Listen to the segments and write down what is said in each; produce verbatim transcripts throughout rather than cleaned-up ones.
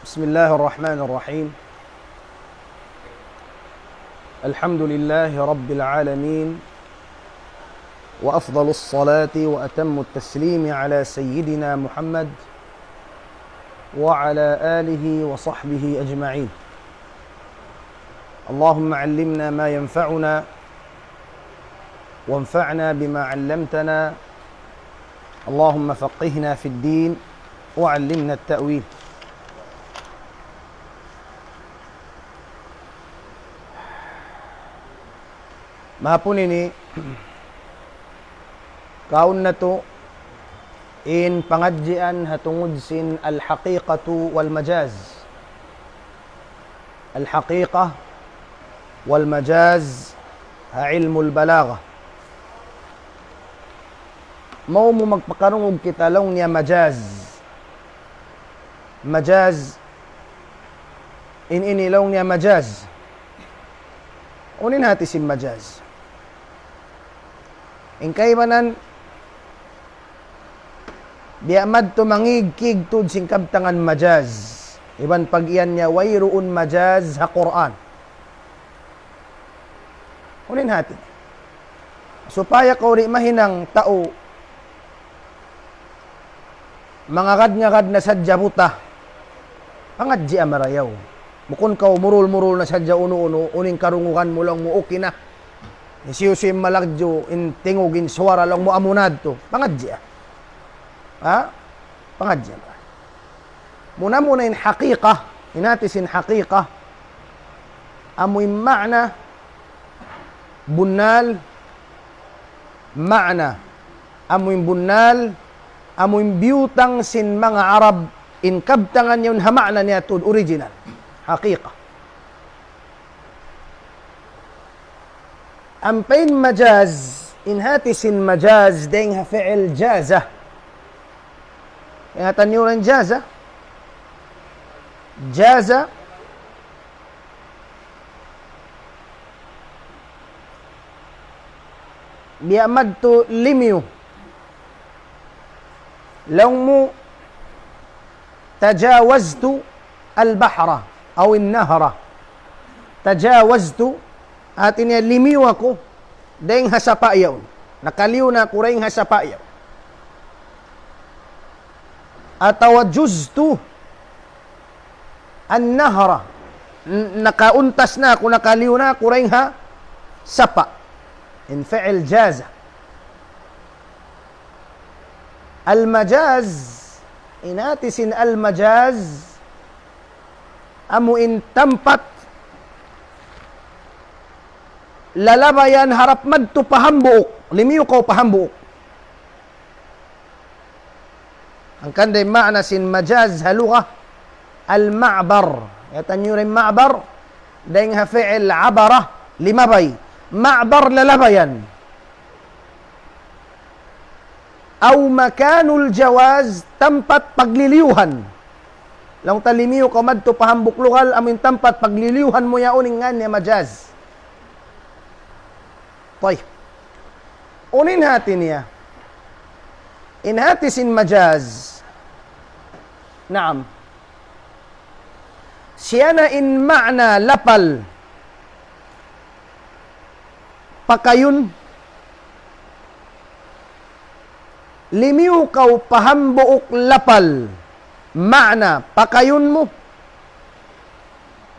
بسم الله الرحمن الرحيم. الحمد لله رب العالمين، وأفضل الصلاة وأتم التسليم على سيدنا محمد وعلى آله وصحبه أجمعين. اللهم علمنا ما ينفعنا وانفعنا بما علمتنا. اللهم فقهنا في الدين وعلمنا التأويل. Mahapun ini, kaun natu' in pangadjian ha tungud sin al-haqiqatu wal-majaz. Al-haqiqa wal-majaz ha ilmul balagha. Mau mu magpakarungug kita laung niya majaz. Majaz. In ini laung niya majaz. Unu in hati sin majaz? In kaibanan, biya' madtu mangigkig tuud sin kabtangan majaz. Iban pag-iyan niya wayruun majaz ha Qur'an. Unu in hati? Supaya kaw di' mahinang tau mangagad-ngagad na sadja buta. Pangadjia marayaw. Bukun kaw murul-murul na sadja unu-unu, unu in karungugan mu laung mu okay na. Hisiyu-siyu in malagju', in tingug, in suwara laung mu amu na yadtu. Pangadjia. Ha? Pangadjia marayaw. Muna-muna in haqiqa, in hati sin haqiqa, amu in ma'na bunnal, ma'na, amu in bunnal, amu in biyutang sin manga Arab, in kabtangan yaun ha ma'na niya tuud original. Haqiqa. Ampa in majaz, in hati sin majaz, dayng ha fi'il jaza. Ingatan niyu in jaza. Jaza. Biya' madtu limiyu. Laung mu, tajawaztu al-bahra, aw in-nahra. Tajawaztu, hati niya limiyu aku, dayng ha sapa' yaun. Nakaliyu na aku dayng ha sapa' yaun. Atawa juztu an-nahra. N-, nakauntas na aku, nakaliyu na aku dayng ha sapa'. In fi'il jaza. Al-majaz, in hati sin al-majaz, amu in tampat lalabayan harap madtu pa hambuuk, limiyu kaw pa hambuuk. Hangkan da in ma'na sin majaz ha lugha, al-ma'bar. Ingatan niyu in ma'bar, dayng ha fi'il abara, limabay. Ma'bar lalabayan. Aw makanul jawaz, tampat pagliliyuhan. Laung ta limiyu kaw madtu pa hambuuk lugal, amu in tampat pagliliyuhan mu yaun in ngan niya majaz. Tayyib. Unu in hati niya? In hati sin majaz. Naam. Siya na in ma'na lapal. Pakayun. Limiyu kaw pa hambuuk lapal. Ma'na, pakayun mu.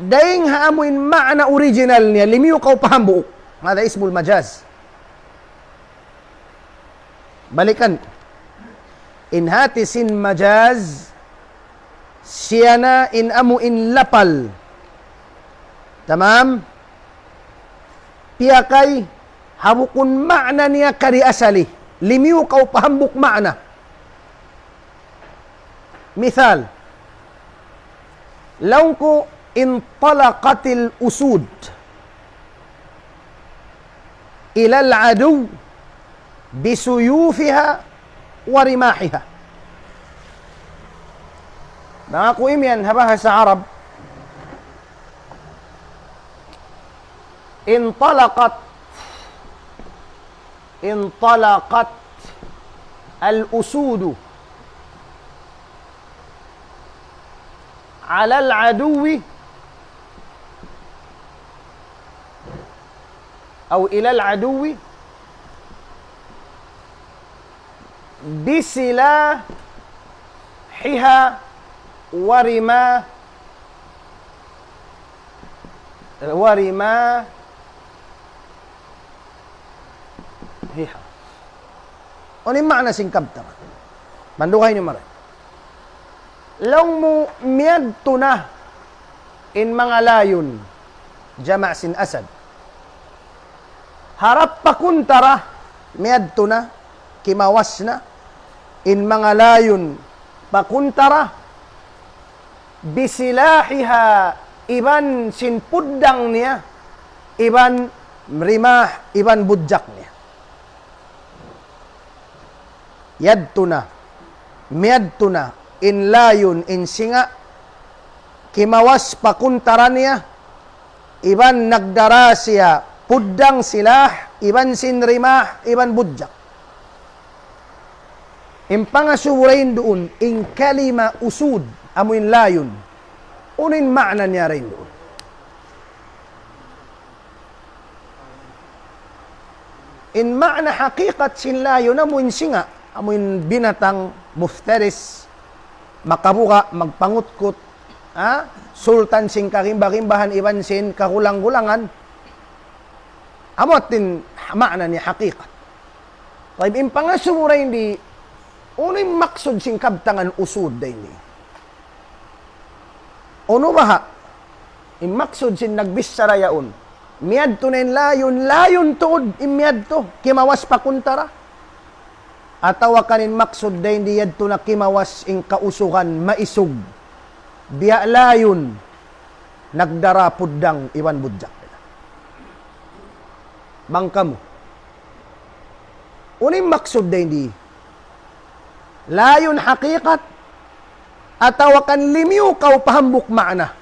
Dayng ha amu in ma'na original niya, limiyu kaw pa hambuuk. Hadha ismul majaz. Balikan. In hati sin majaz, siya na in amu in lapal. Tamam? Piyakay ha bukun ma'na niya kari asali. Limiyu kaw pa hambuuk ma'na. Misal, laung ku, انطلقت الأسود إلى العدو بسيوفها ورماحها. Bang aku imiyan ha bahasa Arab, انطلقت انطلقت الأسود على العدو أو إلى العدو بسلاحها ورما-، ورماحها. Unu in maana sin kabtangan? Mandugahi niyu mari. Laung mu miyadtu na in manga layun, jama' sin asad. Harap pa kuntara, miyadtu na, kimawas na, in manga layun pa kuntara, بسلاحها, iban sin puddang niya, iban rimah, iban budjak niya. Yadtu na, miyadtu na, in layun, in singa', kimawas pa kuntara niya, iban nagdara siya puddang, silah, iban sin rimah, iban budjak. In pangasubu dayn duun, in kalima usud, amu in layun. Unu in maana niya dayn duun? In maana hakikat sin layun, amu in singa', amu in binatang muftaris, makabuga', magpangutkut, ha? Sultan sin karimba-rimbahan iban sin kagulang-gulangan. Amu in maana niya hakikat. Tayyib, in pangasubu dayn di, unu in maksud sin kabtangan usud dayn di? Unu baha' in maksud sin nagbichara yaun? Miyadtu na in layun, layun tuud in miyadtu, kimawas pa kuntara. Atawa kan in maksud dayn di yadtu na kimawas in kausugan maisug. Biya' layun, nagdara puddang iban budjak. Bang kamu. Unu in maksud dayn di? Layun hakikat, atawa kan limiyu kaw pa hambuuk maana?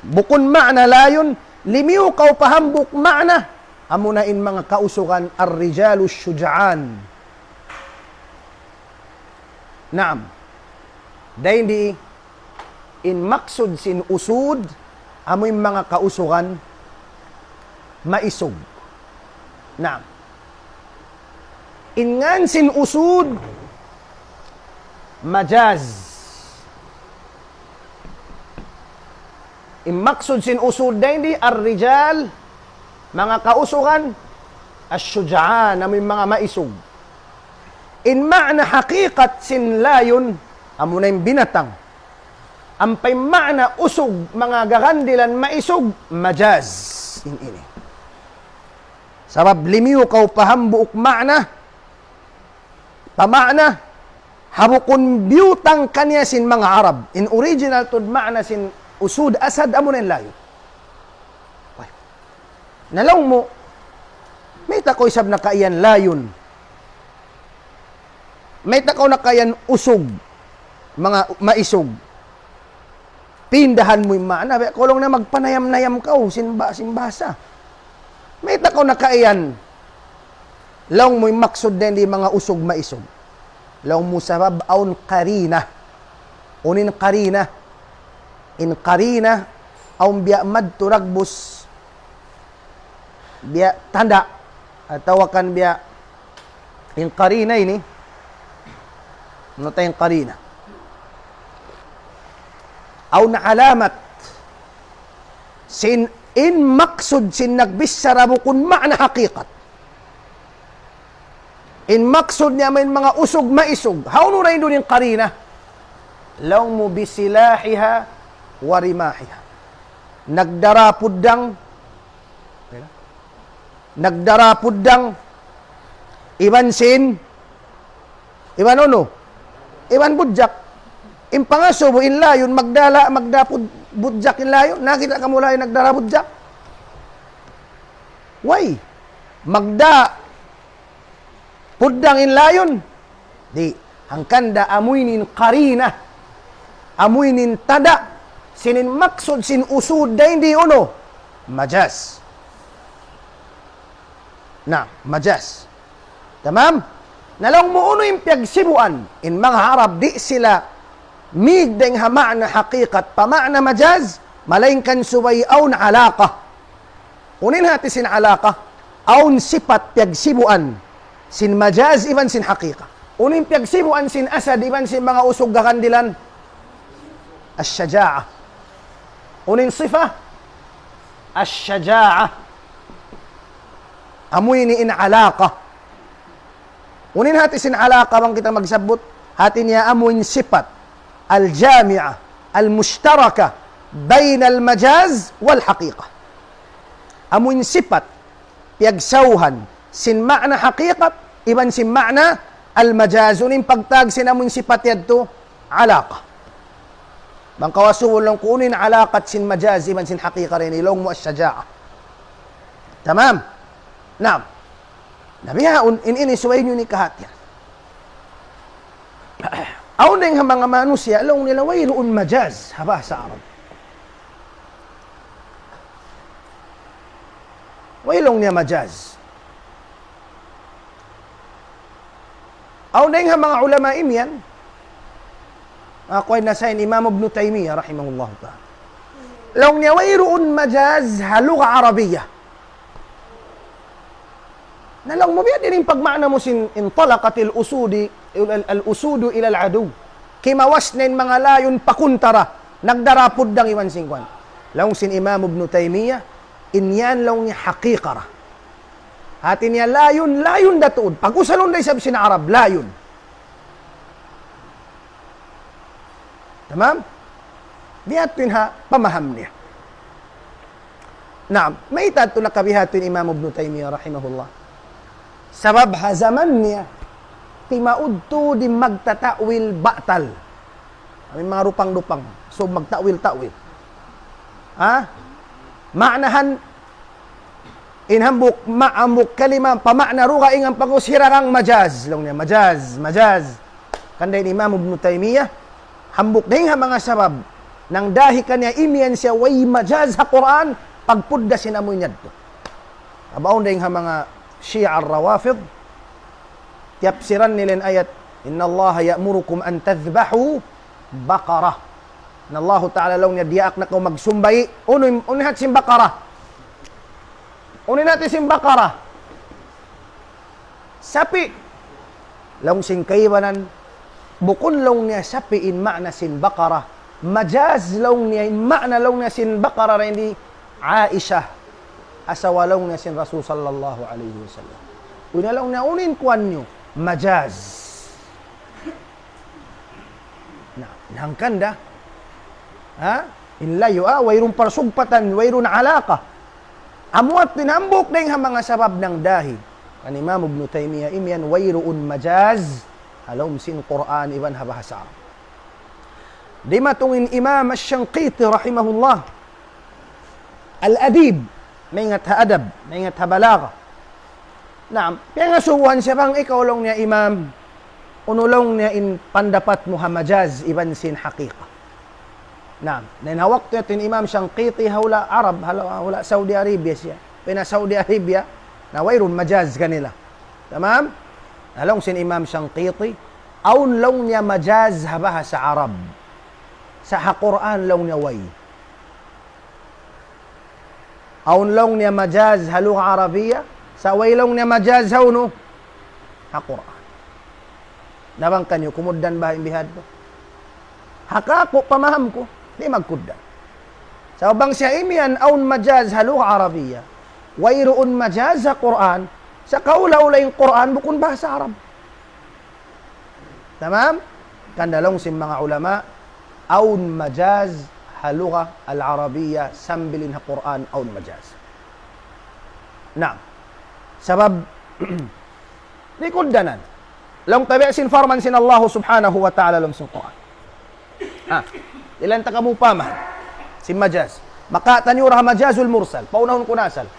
Bukun maana layun, limiyu kaw pa hambuuk maana, amuna in manga kausugan الرجال الشجعان. Naam. Dayn di in maksud sin usud, amu in manga kausugan maisug. Naam. In ngan sin usud, majaz. In maksud sin usud dayn di الرجال, manga kausugan, الشجعان, amu in manga maisug. In maana hakikat sin layun, amuna in binatang. Ampa in maana usug, manga garandilan maisug, majaz. In ini. Sabab limiyu kaw pa hambuuk maana, pa maana, ha bukun biyutang kaniya sin manga Arab. In original tuud maana sin usud asad, amuna in layun. Na laung mu, mayta' kaw isab nakaiyan layun? Mayta' kaw nakaiyan usug, manga maisug? Pindahan mu in maana, biya' kaw laung na magpanayam-nayam kaw, sin ba-, sin bahasa. Mayta' kaw nakaiyan, laung mu in maksud dayn di manga usug maisug? Laung mu sabab awn qarina. Unu in qarina? In qarina, awn biya' madtu dagbus, biya' tanda', atawa kan biya' in qarina ini, unu ta in qarina? Awn alamat, sin in maksud sin nagbichara bukun maana hakikat. In maksud niya amu in manga usug maisug. Hawnu dayn duun in qarina? Laung mu بسلاحها ورماحها. Nagdara puddang. Nagdara puddang. Iban sin. Iban unu? Iban budjak. In pangasubu, in layun, magdala, magda pud-, budjak in layun. Nakakita' kamu layun, nagdara budjak? Way. Magda puddang in layun. Di', hangkan da amu ini in qarina. Amu ini in tanda'. Sin in maksud sin usud dayn di unu? Majaz. Na, majaz. Tamam? Na laung mu unu in piyagsibuan. In manga Arab di' sila Mig dayn ha ma'na hakikat pa ma'na majaz, malaingkan subay awn alaqa. Unu in hati sin alaqa? Awn sipat piyagsibuan sin majaz iban sin hakika. Unu in piyagsibuan sin asad iban sin manga usug ha kandilan? Ash-shaja'ah. Unu in sifa? Ash-shaja'ah. Amu ini in alaqa. Unu in hati sin alaqa bang kita magsabbut? Hati niya amu in sipat al-jami'ah, al-mushtarakah, bayn al-majaz wal-haqiqah. Amu in sipat piyagsawhan sin ma'na hakikat iban sin ma'na al-majaz. Unu in pagtag sin amu in sipat yadtu? Alaqa. Bang kaw asubu laung ku unu in alaqat sin majaz iban sin haqiqa dayn di, laung mu ash-shaja'ah. Tamam? Naam. Na bihaun, in ini subay niyu ini kahatihan. Awn dayn ha manga manusiya', laung nila wayruun majaz ha bahasa Arab. Way laung niya majaz. Awn dayn ha manga ulama imiyan, aku ay nasa in Imam Ibn Taymiyyah rahimahullahu ta'ala. Laung niya wayruun majaz ha lugha Arabiyyah. Na laung mu biya' diin in pagma'na mu sin intalaqatil usudi, al-, al-usudu ilal adu. Kimawas na in manga layun pakuntara, nagdarapud dang iban sin kuwan. Laung sin Imam Ibn Taymiyyah, in yan laung niya haqiqa ra. Hati niya layun, layun da tuud. Pag-usalun da isab sin Arab, layun. Tamam? Biya' tuud in ha pamaham niya. Naam, mayta' tuud nakabiha' tuud in Imam Ibn Taymiyyah rahimahullah. Sabab ha jaman niya, timaud tuud in magtata'wil batal. Amu in manga dupang-dupang. So, magta'wil-ta'wil. Ha? Ma'nahan, in hambuuk, ma-, hambuuk kalima, pa ma'na dugaing ampa ku sira kang majaz. Laung niya, majaz, majaz. Hangkan dayn Imam Ibn Taymiyyah, hambuuk dayn ha manga sabab, nangdahi kaniya imiyan siya way majaz ha Qur'an, pagpud da sin amu in yadtu. Abaun dayn ha manga Shia Rawafid, tiyapsiran nila in ayat, إن الله يأمركم أن تذبحوا بقرة. Na Allahu Ta'ala laung niya, diyaak na kaw magsumbay'. Unu in, unu in hati sin baqarah? Unu in hati sin baqarah? Sapi'. Laung sin kaibanan, bukun laung niya sapi' in ma'na sin baqarah. Majaz laung niya, in ma'na laung niya sin baqarah dayn di Aisha, asawa laung niya sin Rasul sallallahu alayhi wasallam. Unu laung niya, unu in kuwan niyu? Majaz. Na, hangkan da. Ha? In layu', ah, wayruun parsugpatan, wayruun alaqa. Amu yadtu in hambuuk dayn ha manga sabab nangdahi kan Imam Ibn Taymiyyah imiyan wayruun majaz ha lawm sin Qur'an iban ha bahasa Arab. Dimatung in Imam Ash-Shanqiti rahimahullah, al-adib, maingat ha adab, maingat ha balagha. Naam, piyangasubuhan siya, bang ikaw laung niya imam, unu laung niya in pandapat mu ha majaz iban sin haqiqa. Naam, na in ha waktu yadtu in Imam Shanqiti ha hula' Arab, ha hula', ha hula' Saudi Arabia siya. Pina Saudi Arabia, na wayruun majaz kanila. Tamam? Na laung sin Imam Shanqiti, awn laung niya majaz ha bahasa Arab. Sa' ha Qur'an laung niya way. Awn laung niya majaz ha lugha Arabiya, sa' way laung niya majaz ha unu? Ha Qur'an. Na bang kaniyu kumugdan baha' in bihadtu? Ha kaku' pamaham ku, di' magkugdan. Sa' bang siya imiyan awn majaz ha lugha Arabiya, wayruun majaz ha Qur'an, sa' kaula-ula in Qur'an bukun bahasa Arab. Tamam? Hangkan da laung sin manga ulama, awn majaz ha lugha al-Arabiya, sambil in ha Qur'an awn majaz. Naam. Sabab, di' kugdanan. Laung ta biya' sin parman sin Allah subhanahu wa ta'ala ha lawm sin Qur'an. Ha, ilan ta kamu pamahan sin majaz. Makawa' taniyu ra ha majazul mursal. Paunahun ku na asal.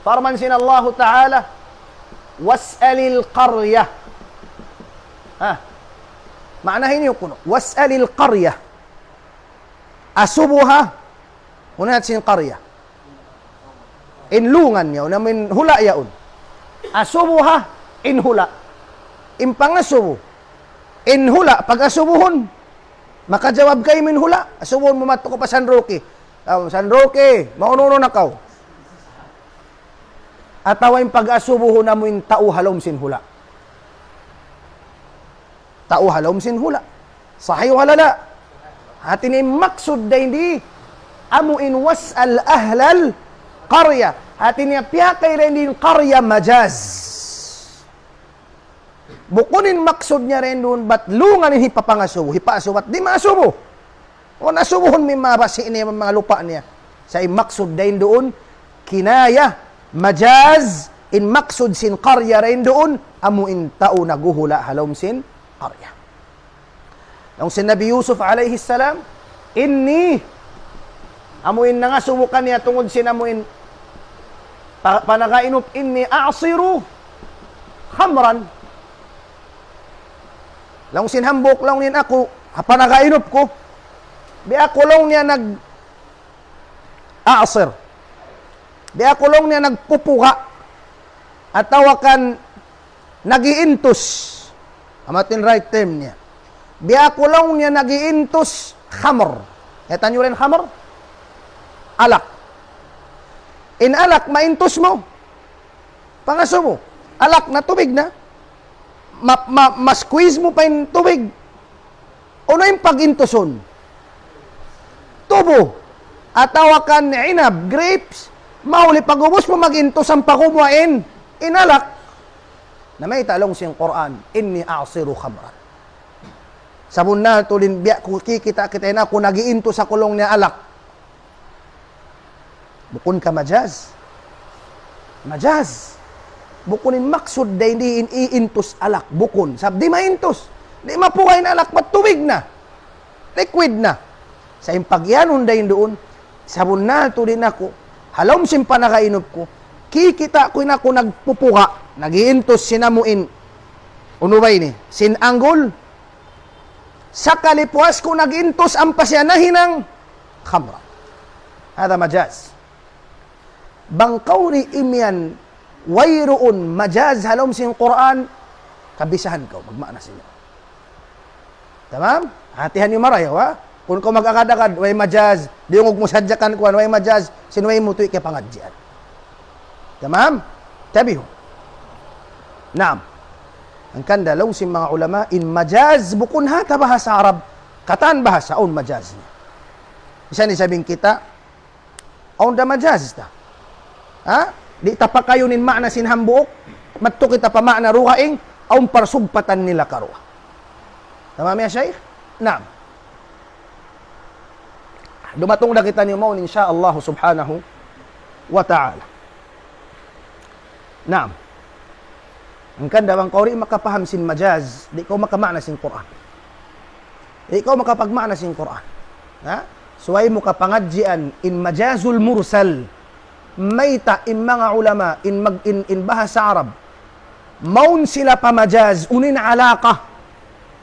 Parman sin Allahu Ta'ala, واسأل القرية. Ha, maana ini kunu'. واسأل القرية. Asubuha, hunat sin qarya. In lungan yaun, amu in hula' yaun. Asubuha, in hula'. In pangasubu. In hula', pag-asubuhun. Makajawab kaymu in hula', asubuhun mu madtu kaw pa San Roque. Aw, San Roque, maunu-unu na kaw. Atawa in pag-asubuhun amu in tau ha lawm sin hula'. Tau ha lawm sin hula'. Sahih wala la? Hati niya in maksud dayn di, amu in واسأل أهل القرية. Hati niya piyakay dayn di in qarya majaz. Bukun in maksud niya dayn duun, bat lungan in hipapangasubu, hipaasubu, bat di' maasubu. O nasubuhun mi mabasi ini manga lupa' niya. Sa' in maksud dayn duun, kinaya, majaz, in maksud sin qarya dayn duun, amu in tau naghuhula' ha lawm sin qarya. Laung sin Nabi Yusuf alayhi salam, إني, amu in nangasubu kaniya tungud sin amu in pa-, panagainup, إني أعصر خمرا. Laung sin hambuuk, laung niya in aku, ha panagainup ku, biya' aku laung niya nag-a'sir. Biya' aku laung niya nagpupuga'. Atawa kan nag-iintus. Amu in right term niya. Biya' aku laung niya nag-iintus khamr. Kaitan niyu in khamr? Alak. In alak, maintus mu. Pangasubu. Alak na, tubig na. Ma-, ma-, ma-squeeze mu pa in tubig. Unu in pag-intusun? Tubu. Atawa kan inab, grapes. Mahuli pag-ubus mu mag-intus ampa kumuha in, in alak. Na mayta' laung sin Qur'an, إني أعصر خمرا. Sabunnal tuud in biya' ku kikita'-kita' in aku nag-iintus aku laung niya alak. Bukun ka majaz? Majaz. Bukun in maksud dayn di in iintus alak. Bukun. Sabab di' maintus. Di' mapuga' in alak, bat tubig na. Liquid na. Sa' in pagiyanun dayn duun, sabunnal tuud in aku, ha lawm sin panagainup ku, kikita' ku in aku nagpupuga', nag-iintus sin amu in, unu ba ini? Sin anggul, sakali puas ku nag-intus ampa siya nahinang khamra. Hadha majaz. Bang kaw di' imiyan wayruun majaz ha lawm sin Qur'an, kabisahan kaw, magmaana sin. Tamam? Hatihan niyu marayaw, ha? Kun kaw mag-agad-agad, way majaz, diyungug mu sadja kan kuwan, way majaz, sin way mu tuwi' kiyapangadjian. Tamam? Tabihu. Naam. Hangkan da laung sin manga ulama, in majaz bukun hata bahasa Arab, katan bahasa, awn majaz niya. Misan isab in kita, awn da majaz ta. Ha? Di' ta pakayun in maana sin hambuuk, madtu kita pa maana dugaing, awn parsugpatan nila karuwa. Tamam ya, Shaykh? Naam. Dumatung da kitaniyu mawn, insya Allah subhanahu wa ta'ala. Naam. Hangkan da bang kaw di' makapaham sin majaz, di' kaw makamaana sin Qur'an. Di' kaw makapagmaana sin Qur'an. Ha? Subay mu kapangadjian in majazul mursal. Mayta' in manga ulama, in mag-, in, in bahasa Arab. Mawn sila pa majaz, unu in alaqa.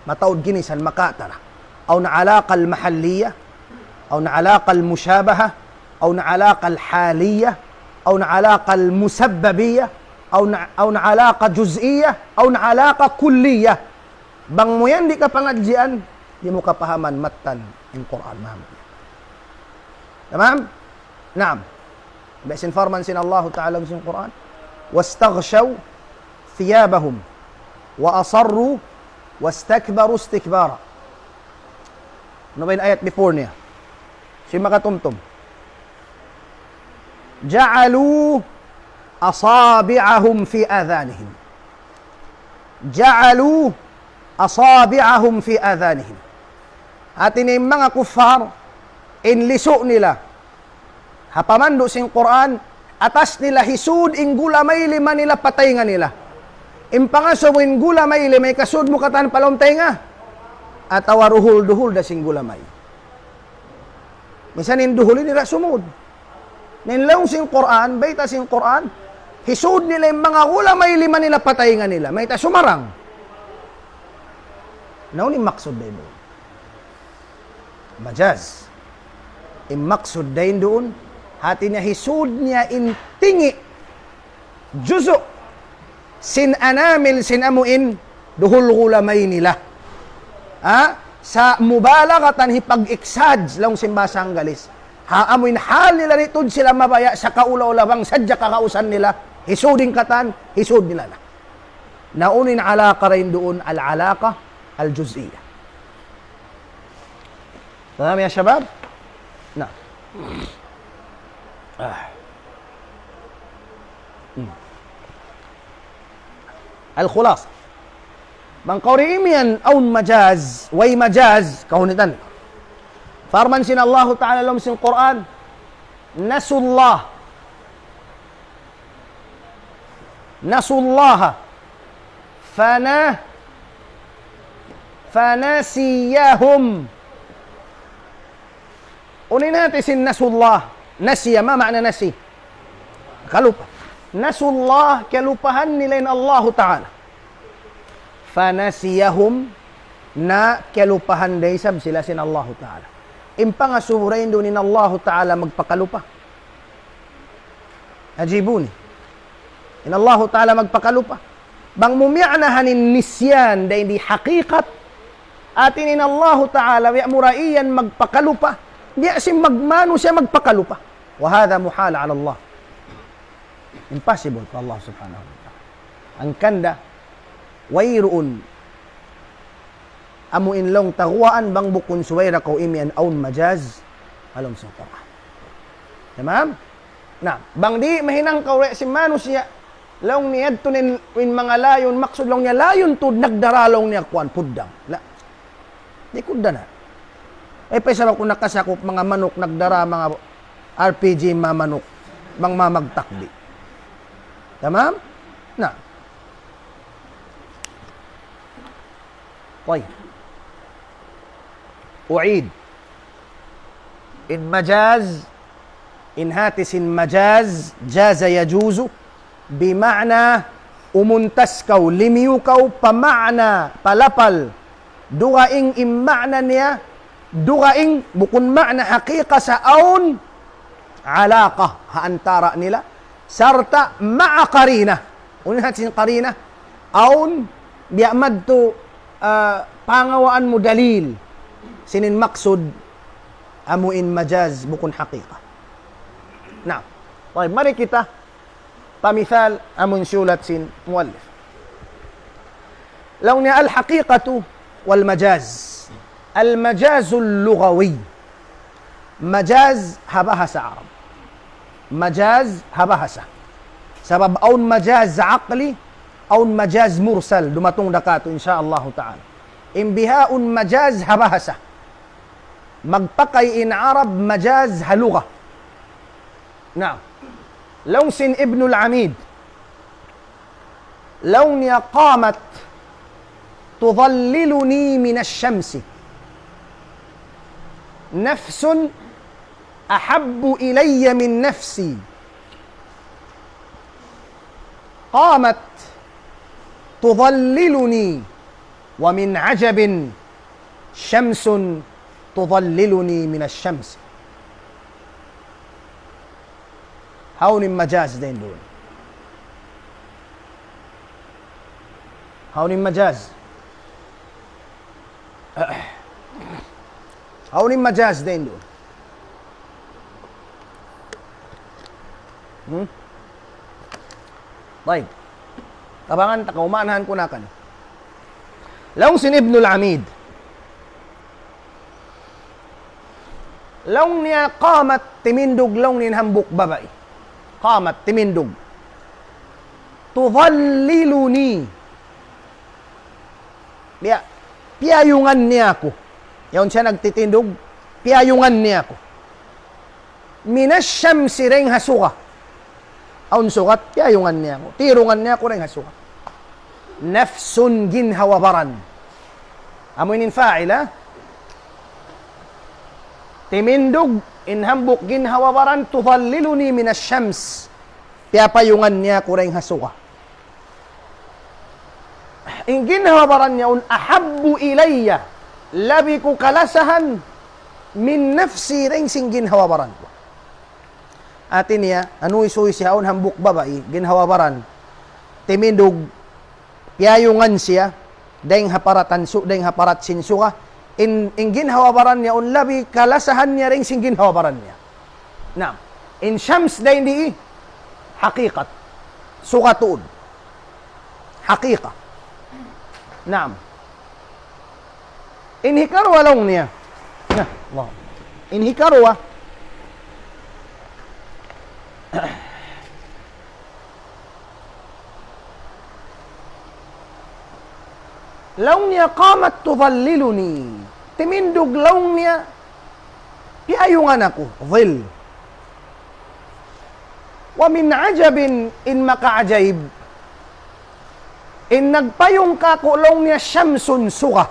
Mataud ginisan makatara. Awn alaqa al-mahalliyah, awn alaqa al-mushabaha, awn alaqa al-haliyah, awn alaqa al-musabbabiyah, awn, awn alaqa juz'iyah, awn alaqa kulliyah. Bang mu yan di' kapangadjian, di' mu kapahaman mattan in Qur'an. Maham. Tamam? Naam. Biya' sin parman sin Allahu Ta'ala sin Qur'an, واستغشوا ثيابهم وأصروا واستكبروا استكبارا. Unu ba in ayat before niya? Siya makatumtum. جعلوا أصابعهم في آذانهم. جعلوا أصابعهم في آذانهم. Hati niya in manga kuffar, in lisu' nila ha pamandu' sin Qur'an, atas nila hisud in gula may lima nila pa taynga nila. In pangasubu in gula may lima, hikasud mu katan pa lawm taynga. Atawa duhul-duhul da sin gula may. Misan in duhul ini ra sumud. Na in laung sin Qur'an, bayta' sin Qur'an, hisud nila in manga gula may lima nila pa taynga nila. Mayta' sumarang. Na unu in maksud dayn duun? Majaz. In maksud dayn duun, hati niya hisud niya in tingi', juzu', sin anamil, sin amu in duhul gula may nila. Ha? Sa' mubalaghatan hipag-exaggerate laung sin bahasa Anggalis. Ha, amu in hal nila di' tuud sila mabaya' sa kaula-ula bang sadja kakausan nila, hisud in katan, hisud nila na. Na unu in alaqa dayn duun, al-alaqa al-juz'iyya. Tamam ya shabab? Na. Ah. Hmm. Al-khulasa. Bang kaw di' imiyan awn majaz, way majaz, kahunitan. Parman sin Allahu Ta'ala ha lawm sin Qur'an, nasullah. Nasullaha. Fana-, fanasiyahum. Unu in hati sin nasullah. Nasiya, ma ma'na nasi? Kalupa. Nasullah, kiyalupahan nila in Allahu Ta'ala. Fanasiyahum, na kiyalupahan da isab sila sin Allahu Ta'ala. In pangasubu dayn duun in Allahu Ta'ala magpakalupa. Ajibuni. In Allahu Ta'ala magpakalupa. Bang mu miyaanahan in nisyan dayn di hakikat, hati niya in Allahu Ta'ala, biya' mura iyan magpakalupa, biya' sin magmanusiya' magpakalupa. Wa hadha muhal ala Allah. Impossible pa Allah Subhanahu wa Ta'ala. Hangkan da, wayruun amu in laung ta guwaan bang bukun subay da kaw imiyan awn majaz ha lawm sin Qur'an. Tamam? Na, bang di' mahinang kaw we' sin manusiya', laung niya yadtu in, in manga layun, maksud laung niya layun tuud nagdara laung niya kuwan, puddang. La. Di' ku da na. Eh, pa isab aku nakasakup manga manuk nagdara, manga R P G, manga manuk, bang mamagtakdi. Tamam? Na. Tayyib. U'id. In majaz, in hati sin majaz, jaza yajuzu, bima'na umuntas kaw, limiyu kaw, pa ma'na, pa lapal, dugaing in ma'na niya, dugaing bukun ma'na hakika sa' awn alaqa ha antara' nila, sarta' ma'a qarina. Unu in hati sin qarina? Awn biya' madtu, ah, pangawaan mu dalil. Sin in maksud, amu in majaz, bukun hakika. Na, tayyib, mari kita pa misal amun siyulat sin muallif. Laung niya al-haqiqatu wal majaz. Al-majazul lughawi. Majaz ha bahasa Arab. Majaz ha bahasa. Sabab awn majaz aqli, awn majaz mursal. Dumatung da katu', insya Allah ta'ala. In bihaun majaz ha bahasa. Magpakay in Arab majaz ha lugha. Na, laung sin Ibnul Amid, laung niya قامت تظللني من الشمس نفس أحب إلي من نفسي. قامت تظللني ومن عجب شمس تظللني من الشمس. Hawnu in majaz dayn duun? Hawnu in majaz? Hawnu in majaz dayn duun? Hmm? Tayyib. Tabangan ta kaw, maanahan ku na kaniyu. Laung sin Ibnul Amid. Laung niya قامت, timindug, laung niya in hambuuk babai. قامت, timindug. تظللني. Biya', piyayungan niya aku. Yaun siya nagtitindug, piyayungan niya aku. من الشمس, dayn ha suga. Awn suga, piyayungan niya aku. Tirungan niya aku dayn ha suga. نفس, ginhawa-baran. Amu ini in fa'il, ha? Timindug in hambuuk ginhawa-baran, تظللني من الشمس. Piyapayungan niya aku dayn ha suga. In ginhawa-baran niya yaun, أحب إلي, labi ku kalasahan, من نفسي, dayn sin ginhawa-baran ku. Hati niya, anu, isuy siya awn hambuuk babai, ginhawa-baran, timindug, piyayungan siya, dayn ha parat sin su-, dayn ha parat sin suga, In, in ginhawa-baran niya, awn labi kalasahan niya dayn sin ginhawa-baran niya. Naam. In shams dayn di, hakikat. Suga tuud. Hakika. Naam. In hikaruwa laung niya. Na, Allah. In hikaruwa. Laung niya, "قامت تظللني." Timindug laung niya, piyayungan aku, dhil. "ومن عجب," in makaajaib, in nagpayung kāku' laung niya, shamsun, suga.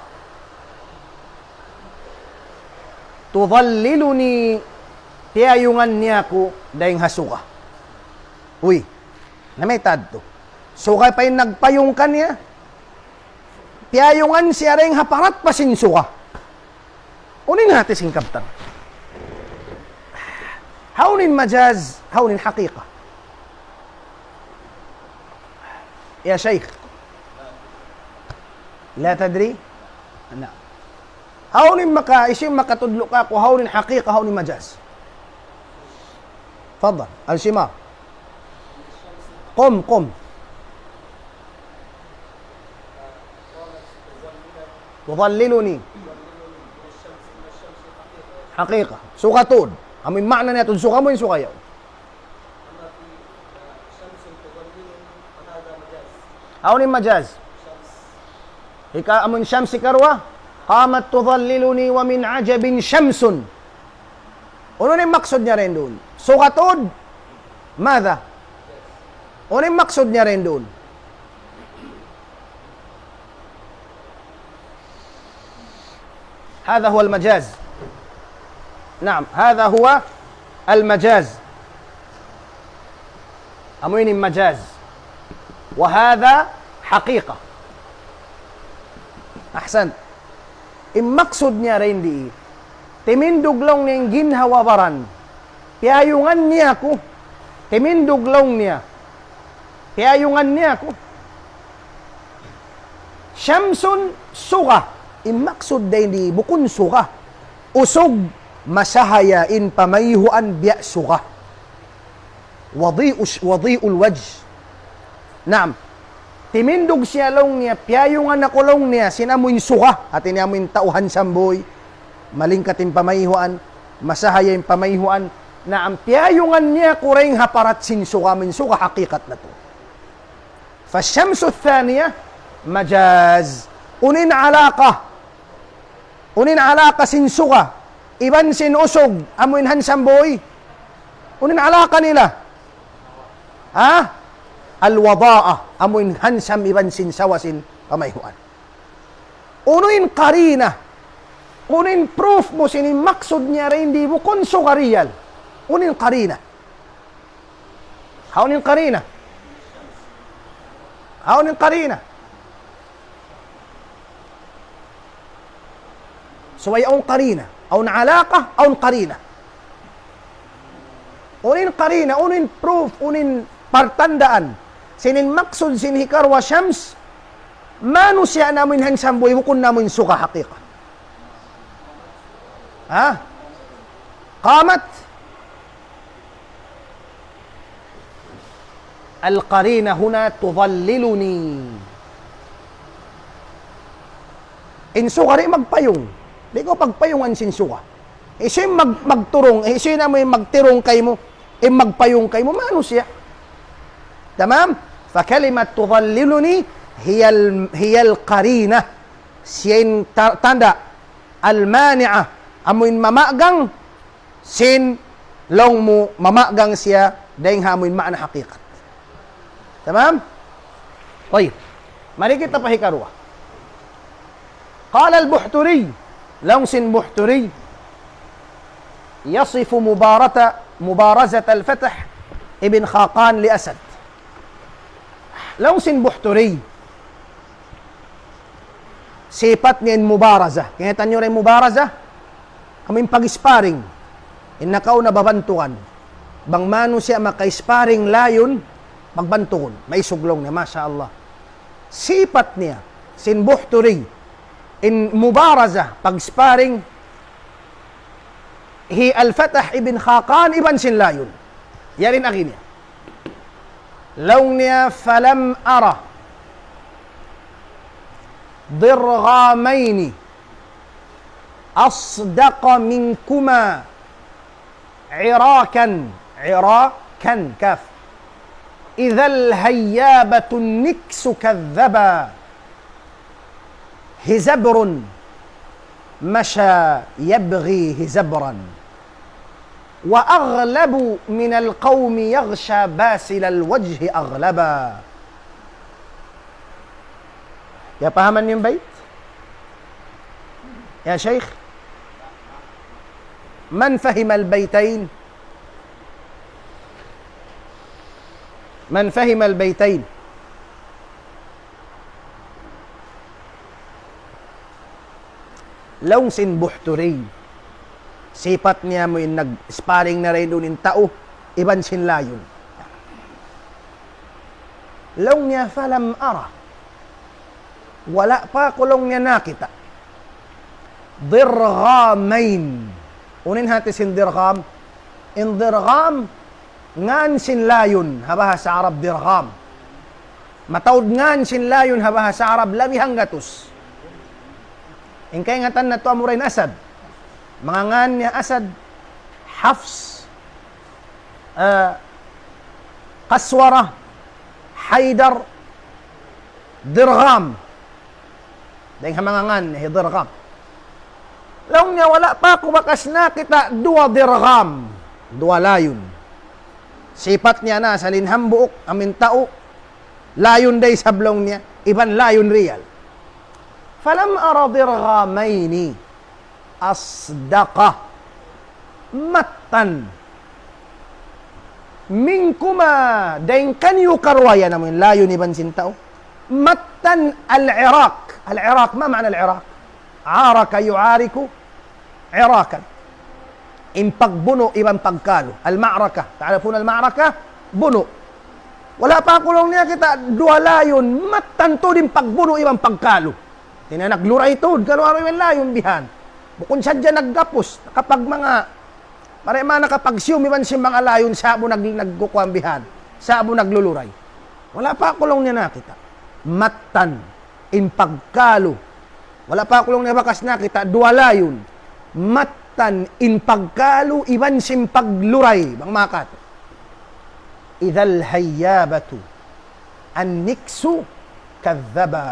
"تظللني," piyayungan niya aku dayn ha suga. Uy, namayta' tu. Suga pa in nagpayung kaniya. Piyayungan siya dayn ha parat pa sin suga. Unu in hati sin kabtangan? Hawnu in majaz, hawnu in haqiqa? Ya Shaykh. La tadri? Na. Hawnu in maka, hisiyu in makatudlu' kāku', hawnu in haqiqa, hawnu in majaz? Tafaddal, Al-Shimar. Qum, qum. تظللني. Haqiqa. Suga tuud. Amu in maana niya tuud, suga, amu in suga yaun. Hawnu in majaz? Hika-, amu in shams hikaruwa. قامت تظللني ومن عجب شمس. Unu in maksud niya dayn duun? Suga tuud? ماذا؟ Unu in maksud niya dayn duun? هذا هو المجاز. نعم، هذا هو المجاز. Amu ini in majaz. وهذا حقيقة. أحسنت. In maksud niya dayn di, timindug laung niya in ginhawa-baran. Piyayungan niya aku. Timindug laung niya. Piyayungan niya aku. Shamsun, suga. In maksud dayn di bukun suga. Usug, masahaya in pamayhuan biya' suga. وضيء الش-، وضيء الوجه. Naam. Timindug siya laung niya, piyayungan aku laung niya, sin amu in suga, hati niya amu in tau handsome boy, malingkat in pamayhuan, masahaya in pamayhuan. Naam, piyayungan niya aku dayn ha parat sin suga, amu in suga hakikat natu'. فالشمس الثانية مجاز. Unu in alaqa. Unu in alaqa sin suga iban sin usug, amu in handsome boy? Unu in alaqa nila? Ha? الوضاءة, amu in handsome iban sin sawa sin pamayhuan. Unu in qarina? Unu in proof mu sin in maksud niya dayn di bukun suga real? Unu in qarina? Hawnu in qarina? Hawnu in qarina? Subay awn qarina. Awn alaqa, awn qarina. Unu in qarina, unu in proof, unu in partandaan. Sin in maksud sin hikaruwa shams, manusiya' na amu in handsome boy, bukun na amu in suga hakikat. Ha? قامت. القرينة هنا تظللني. In suga di' magpayung. Di' kaw pagpayungan sin suga. Hisiyu in mag-, magturung, hisiyu in amu in magtirung kaymu, in magpayung kaymu, manusiya'. Tamam? فكلمة تظللني هي ال-، هي القرينة. Siya in ta-, tanda', المانعة, amu in mamagang, sin laung mu mamagang siya dayn ha amu in maana hakikat. Tamam? Tayyib. Mari kita pa hikaruwa. قال البحتري, laung sin Buhturi, يصف مبارة-، مبارزة الفتح ابن خاقان لأسد. Laung sin Buhturi, sipat niya in mubaraza. Kingatan niyu ra in mubaraza? Amu in pag-sparring. In nakauna babantugan. Bang manusiya' maka-sparring layon, pagbantugun. Maisug laung niya, masha Allah. Sipat niya, sin Buhturi. In mubaraza, pag-sparring, hi Al-Fatah ibn Khaqan iban sin layun. Yari in agi niya. Laung niya, فلم أر ضرغامين أصدق منكما عراكا، عراكا، كاف. إذا الهيابة النكس كذبا، هزبر مشى يبغي هزبرا، وأغلب من القوم يغشى باسل الوجه أغلبا. Ya, pahaman niyu in bayt? Ya, Sheikh? من فهم البيتين؟ من فهم البيتين؟ Laung sin Buhturi, sipat niya amu in nag-sparring na dayn duun in tau iban sin layun. Laung niya, فلم أر, wala' pa aku laung niya nakita'. ضرغامين. Unu in hati sin dirgham? In dirgham, ngan sin layun, ha bahasa Arab dirgham. Mataud ngan sin layun ha bahasa Arab labi hanggatus. In kaingatan natu' amura in Asad. Manga ngan niya Asad, Hafs, ah, Kaswara, Haydar, Dirgham. Dayn ha manga ngan niya hi Dirgham. Laung niya wala' pa aku bakas nakita' duwa dirgham, duwa layun. Sipat niya na sa' in hambuuk, amu in tau, layun da isab laung niya, iban layun riyal. فلم أر ضرغامين أصدق, mattan, منكما, dayn kaniyu karuwa yan, amu in layun iban sin tau. Mattan العراك. العراك, ما معنى العراك؟ عارك يعارك عراكا. In pagbunu' iban pagkalu. المعركة. تعرفون المعركة؟ Bunu'. Wala' pa aku laung niya kita' duwa layun, mattan tuud in pagbunu' iban pagkalu. Hati niya nagluray tuud, kalu-kalu iban layun bihan. Bukun sadja naggapus, kapag manga, mari ma nakapagsiyum iban sin manga layun, sa'bu nag-, nagkukuan bihan, sa'bu nagluluray. Wala' pa aku laung niya nakita'. Mattan, in pagkalu. Wala' pa aku laung niya bakas nakita', duwa layun. Mattan, in pagkalu, iban sin pagluray, bang makat. إذا الهيابة النكس كذبا.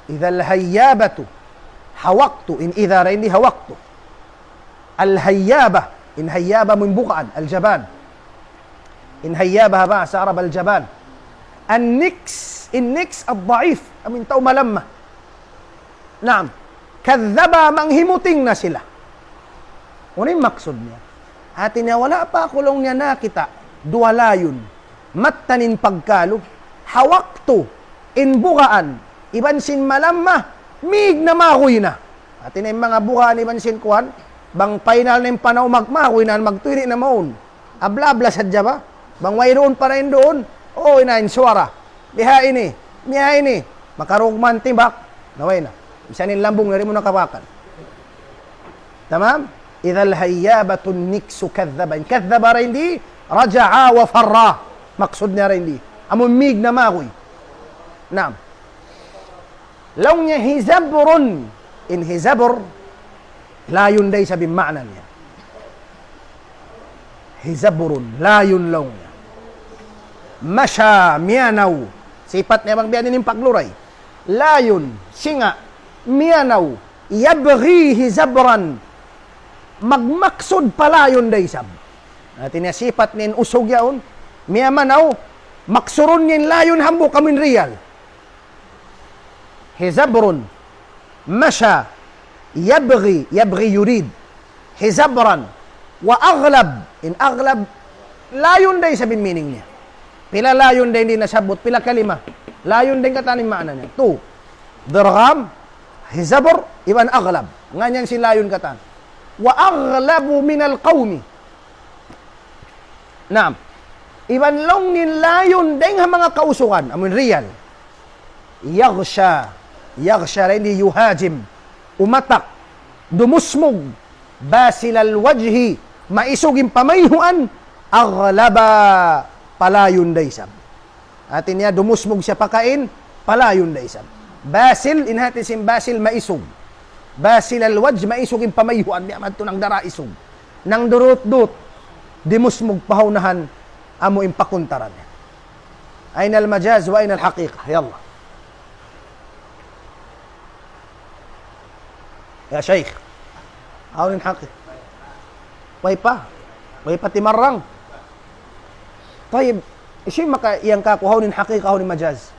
إذا الهيابة, ha waktu, in idha ra ini ha waktu. Al-hayyaba, in hayyaba amu in bukaan, al-jaban. In hayyaba ha bahasa Arab, al-jaban. An-niks, in niks, ad-da'if, amu in tau malamma. Naam. Kadhaba, manghimuting na sila. Unu in maksud niya? Hati niya, wala' pa aku laung niya nakita' duwa layun, mattan in pagkalu, ha waktu in bugaan iban sin malamma, mīg na, maguy na. Hati niya in manga bugaan iban sin kuwan, bang final na in panaw, mag-, maguy na, magtuy di' na mawn. Abla-abla sadja ba? Bang wayruun pa dayn duun, uy, na in suwara. Biha ini, biha ini. Makarugman timbak, na way na. Misan in lambung, di' mu na kabakan. Tamam? إذا الهيابة النكس كذبا. In kadhaba ra ini, raja'a wa farra. Maksud niya ra ini. Amu in mīg na, maguy. Naam. Laung niya hizabrun. In hizabr, layun da isab in maana niya. Hizabrun, layun laung niya. Masha, miyanaw. Sipat niya bang biya' ini in pagluray. Layun, singa', miyanaw. Yabghi hizabran. Magmaksud pa layun da isab. Hati niya sipat niya in usug yaun. Miyamanaw, maksurun niya in layun hambuuk amu in riyal. Hizabrun, masha, yabghi, yabghi yurid. Hizabran, wa aghlab. In aghlab, layun da isab in meaning niya. Pila layun da in di' nasabbut, pila kalima. Layun da in katan in maana niya. Two. Dirgham, hizabr, iban aghlab. Ngan yan sin layun katan. Wa aghlabu minal qawmi. Naam. Iban laung niya in layun dayn ha manga kausugan, amu in riyal. Yaghsha. Yaghsha, dayn di yuhajim. Umatak. Dumusmug. Basil al-wajhi. Maisug in pamayhuan. Aghlaba. Palayun da isab. Hati niya dumusmug siya pakain, palayun da isab. Basil, in hati sin basil, maisug. Basil al-wajh, maisug in pamayhuan, biya' madtu nagdara isug. Nagdurut-dut, dimusmug pa ha unahan, amu in pakuntaran niya. أين المجاز وأين الحقيقة؟ يلا. Ya Shaykh. Hawnu in haqi-, way pa. Way pa timarang. Tayyib. Hisiyu maka-, yan kaku' hawnu in haqiqa, hawnu in majaz.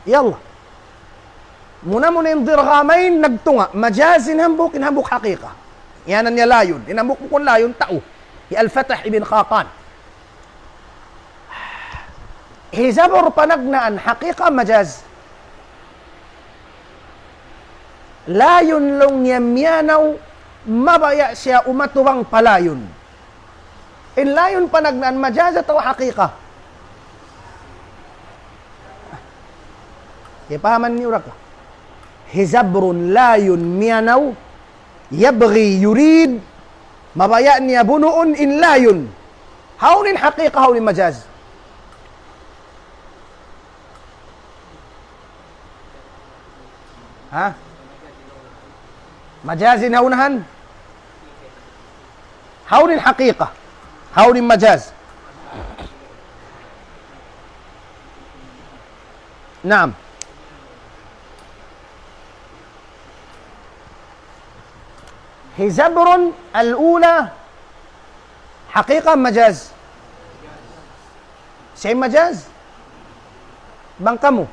Yalla. Muna-muna in dirghamayn nagtunga'. Majaz in hambuuk, in hambuuk haqiqa. Yan in layun. In hambuuk bukun layun, tau. Hi Al-Fatah ibn Khaqan. Hizabur panagnaan haqiqa majaz. Layun laung niya miyanaw, mabaya' siya umatubang pa layun. In layun panagnaan majaz atawa haqiqa? Kiyapahaman niyu ra ka? Hizabrun layun miyanaw, yabghi yurid, mabaya' niya bunuun in layun. Hawnu in haqiqa, hawnu in majaz? Ha? Majaz in ha unahan? Hawnu in haqiqa? Hawnu in majaz? Naam. Hizabrun al-ula, haqiqa, majaz? Siya in majaz? Bang kamu.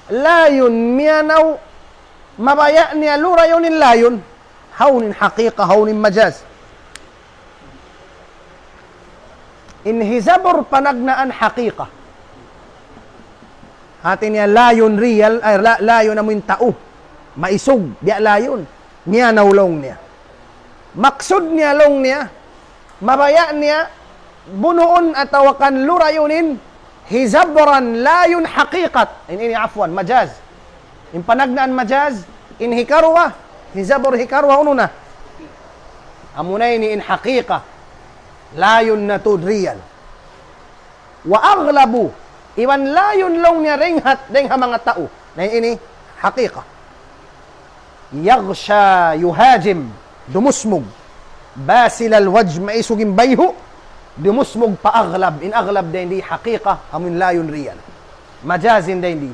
Layun miyanaw, mabaya' niya lurayun in layun. Hawnu in haqiqa, hawnu in majaz? In hizabur panagnaan haqiqa. Hati niya layun real, ay, la-, layun amu in tau. Maisug, biya' layun. Miyanaw laung niya. Maksud niya laung niya, mabaya' niya bunuun atawa kan lurayun in hizabran layun haqiqat. In ini, afwan, majaz. In panagnaan majaz, in hikaruwa, hizabur hikaruwa, unu na? Amuna ini in haqiqa. Layun na tuud real. Wa aghlabu, iban layun laung niya dayn ha, dayn ha manga tau. Na ini, haqiqa. Yaghsha, yuhajim, dumusmug. Basil al-wajh, maisug in bayhu', dumusmug pa aghlab. In aghlab dayn di haqiqa, amu in layun real. Majaz in dayn di.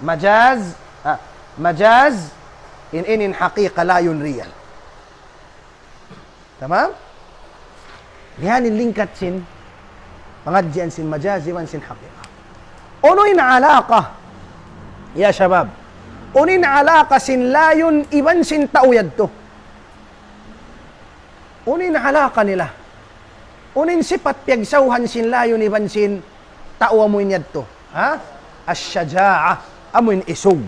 Majaz, ah, majaz, in ini in haqiqa layun real. Tamam? Yan in lingkat sin pangadjian sin majaz iban sin haqiqa. Unu in alaqa? Ya shabab. Unu in alaqa sin layun iban sin tau yadtu? Unu in alaqa nila? Unu in sipat piyagsawhan sin layun iban sin tau amu in yadtu? Ha? Ash-shaja'ah, amu in isug.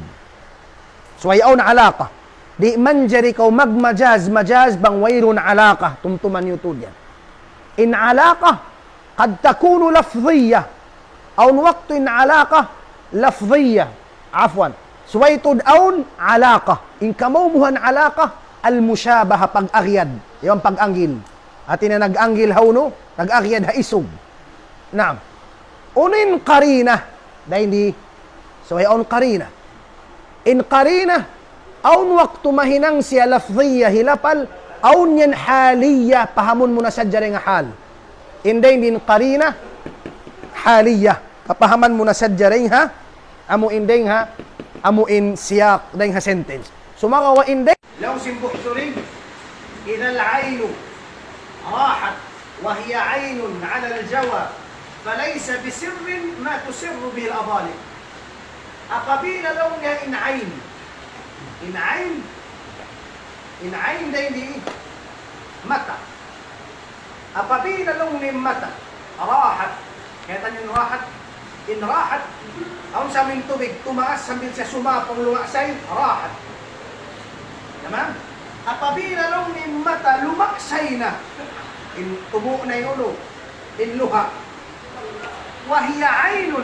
Subay awn alaqa. Di' manjari kaw magmajaz, majaz bang wayruun alaqa, tumtuma niyu tuud yan. In alaqa, qad takunu lafziyya. Awn waktu in alaqa, lafziyya. Afwan. Subay tuud awn alaqa. In kamawmuhan alaqa, al-mushabaha, pag-agiyad. Yan pag-anggil. Hati niya nag-anggil ha unu, nag-agiyad ha isug. Naam. Unu in qarina? Dayn di, subay awn qarina. In qarina, awn waktu mahinang siya lafziyya, hilapal, awn yan haliyya, pahamun mu na sadja dayn ha hal. In dayn di in qarina, haliyya. Kapahaman mu na sadja dayn ha, amu in dayn ha, amu in siyaq dayn ha sentence. Sumagawa' in dayn Laung sin Buhturin, إذا العين راحت وهي عين على الجوى فليس بسر ما تسر به الأظالم. Apabila laung niya in ain, in ain, in ain dayn di mata. Apabila laung niya in mata, rahat. Kaya taniyu in rahat. In rahat, awn sa in tubig, tumaas sambil siya sumapung lumaksay, rahat. Tamam? Apabila laung niya in mata, lumaksay na. In tumu' na in ulu, in luha. وهي عين.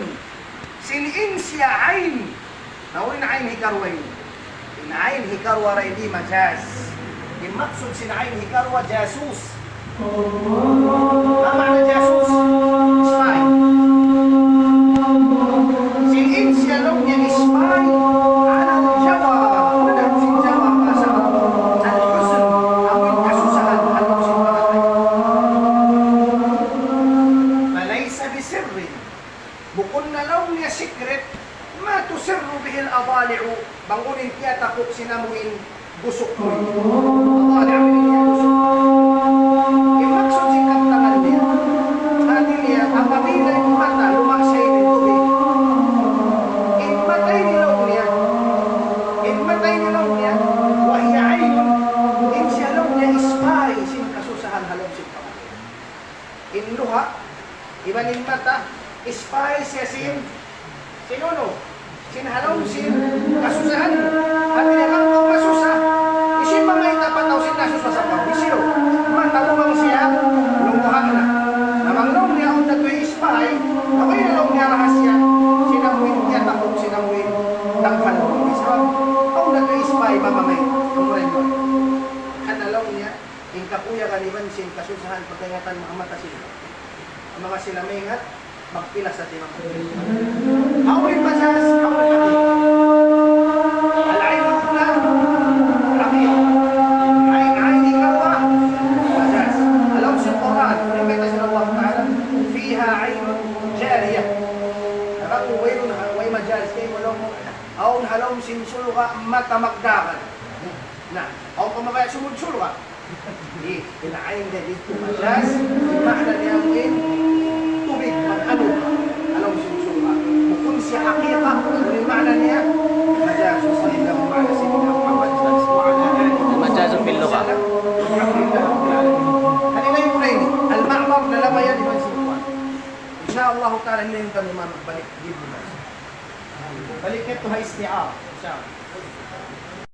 Sin in siya ayn. Na in ayn hikaruwa ini. In ayn hikaruwa ra ini majaz. In maksud sin ayn hikaruwa jasus. ما معنى جاسوس؟ Spy. Sin in siya laung niya spy. على الجوى. Madahun sin jawa bahasa Arab. الحزن. Amun kasusahan. Amun sin pangatay. فليس بسر. Bukun na laung niya secret, ما تسر به الأضالع, bang unu in tiyataku' sin amuin gusuk mu. Adali' amuin gusuk. In maksud sin kabtangan niya, hati niya, apabila in mata lumasa' in tubig, in mata ini laung niya, in mata ini laung niya, وهي عين, in siya laung niya spy sin kasusahan ha lawm sin pangatay. In luha', iban in mata, spy siya sin, sin unu, sin ha lawm sin kasusahan. Hati niya bang kaw masusa, hisiyu in mamayta' pa tau sin nasusa sa kaw? Hisiyu? Mata mu bang siya, luha' na. Na bang laung niya awn na tuud spy, na way na laung niya rahasiya, sin amuin tiyataku', sin amuin tangkal. Sabab awn na tuud spy, mamamay, umray mo. Karna' laung niya, in kakuyagan iban sin kasusahan pagkaingatan manga mata sila. Manga sila maingat, magpila sa timang. Awn in majaz, awn in haqiqa. العين الأولى حقيقة. Ayn, ayn hikaruwa, majaz. Ha lawm sin Qur'an, unu in bayta' sin Allah Ta'ala, فيها عين جارية. Bang wayruun ha, way majaz, kay mulung, awn ha lawm sin surga' mata magdagan. Na, awn pa mabaya' sumud surga'. Di', in ayn didtu majaz, in maana niya amuin tubig, mag-anu, ha lawm sin surga'. Bukun siya haqiqa, in maana niya majaz. وصلى الله على سيدنا محمد وعلى آله وصحبه وسلم. المجاز في اللغة. الحمد لله رب العالمين. Hati niya in muna ini, al-ma'mar, lalabayan iban sin kuwan. In sha Allah Ta'ala, ini in kami magbalik. Balik kita ha isti'ara. In sha Allah.